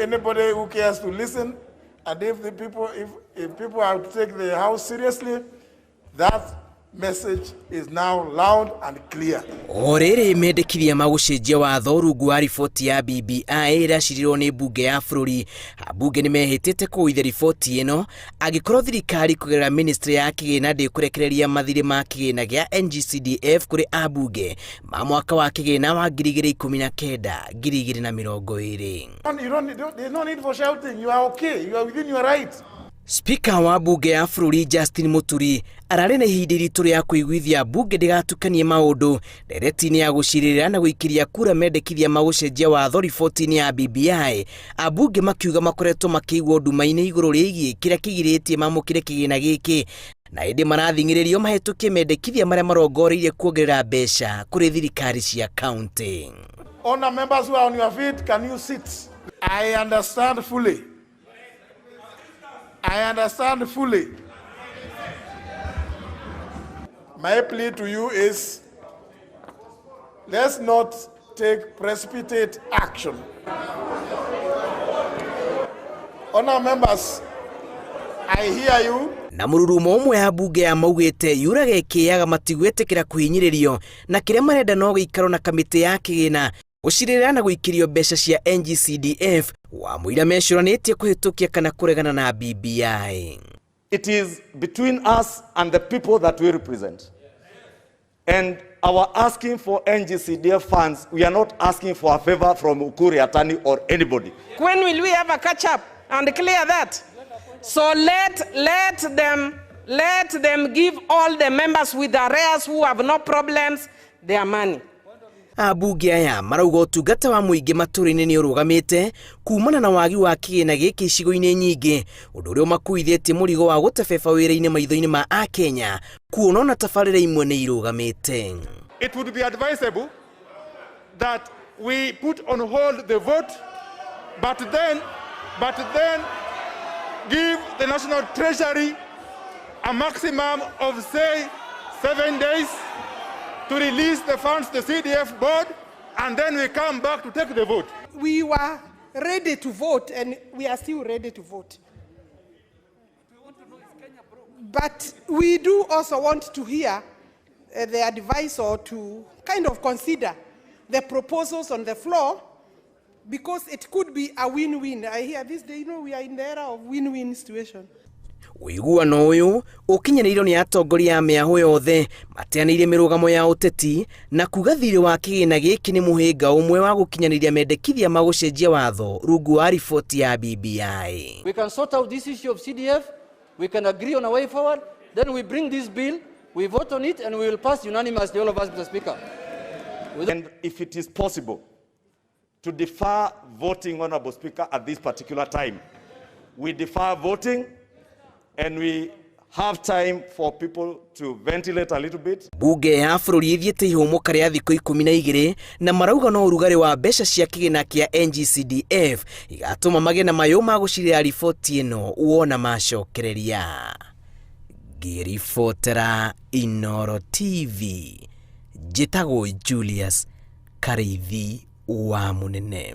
anybody who cares to listen, and if the people, if people are to take the House seriously, that message is now loud and clear. O rĩrĩ mendekithia ma gũcenjia watho rungu wa riboti ya BBI ĩracirirwo nĩ mbunge ya bũrũri. Ambunge nĩ mehĩtĩte kũgũithia riboti ĩno angĩkorwo thirikari kũgerera ministry ya kĩgĩna ndĩkũrekereria mathirĩ ma kĩgĩna gĩa NGCDF kũrĩ ambunge ma mwaka wa kĩgĩna wa 2019 2020. You don't, there's no need for shouting. You are okay. You are within your right. Spika wa mbunge ya bũrũri Justin Muturi ararĩ na ihinda iritũ rĩa kũiguithia mbunge ndĩgatukanie maũndũ ndereti-inĩ ya gũcirĩrĩra na gũikĩria kura mendekithia ma gũcenjia watho riboti-inĩ ya BBI. Ambunge makiuga makoretwo makĩigwo nduma-inĩ igũrũ rĩgiĩ kĩrĩa kĩgirĩtie mamũkĩre kĩgĩna gĩkĩ, na ĩndĩ marathing'ĩrĩrio mahĩtũkie mendekithia marĩa marongoreirie kuongerera mbeca kũrĩ thirikari cia kaunti. Honor members who are on your feet, can you sit? I understand fully. I understand fully. My plea to you is, let's not take precipitate action. Honor members, I hear you. Na mũrurumo ũmwe ya mbunge ya maugĩte yuraga ĩkĩyaga matigwĩtĩkĩra kũhinyĩrĩrio na kĩrĩa marenda no gĩikaro na kamĩtĩ ya kĩgĩna gũcirĩra na gũikĩrio mbeca cia NGCDF wa mũira mecũranĩtie kũhĩtũkia kana kũregana na BBI. It is between us and the people that we represent. And our asking for NGCDF funds, we are not asking for a favor from Ukur Yatani or anybody. When will we ever catch up and clear that? So let them give all the members with arrears who have no problems their money. Ambunge aya marauga ũtungata wa mũingĩ matũũra-inĩ nĩ ũrũgamĩte kumana na wagi wa kĩgĩna gĩkĩ icigo-inĩ nyingĩ, ũndũ ũrĩa ũmakuithĩtie mũrigo wa gũtebeba wĩra-inĩ maitho-inĩ ma Akenya, kuona ona tabarĩra imwe nĩ irũgamĩte. It would be advisable that we put on hold the vote, but then give the National Treasury a maximum of, say, 7 days to release the funds to the CDF board, and then we come back to take the vote. We were ready to vote, and we are still ready to vote. But we do also want to hear the advice or to kind of consider the proposals on the floor, because it could be a win-win. I hear this day, we are in the era of win-win situation. Ũiguano ũyũ ũkinyanĩirio nĩ atongoria a mĩahũ yothe mateanĩirie mĩrũgamo ya ũteti na kuga thirĩ wa kĩgĩna gĩkĩ nĩ mũhĩnga ũmwe wa gũkinyanĩria mendekithia ma gũcenjia watho rungu wa riboti ya BBI. We can sort out this issue of CDF. We can agree on a way forward. Then we bring this bill, we vote on it, and we will pass unanimously, all of us, Mr. Speaker. And if it is possible to defer voting, Honorable Speaker, at this particular time, we defer voting and we have time for people to ventilate a little bit. Bunge ya bũrũri ĩthiĩte ihũmũka rĩa thikũ 12 na marauga no ũrugarĩ wa mbeca cia kĩgĩna kĩa NGCDF igatũma magĩe na mayũ ma gũcirĩra riboti ĩno wona macokereria. Ngĩribotera Inoro TV, njĩtagwo Julius Karĩithi wa Mũnene.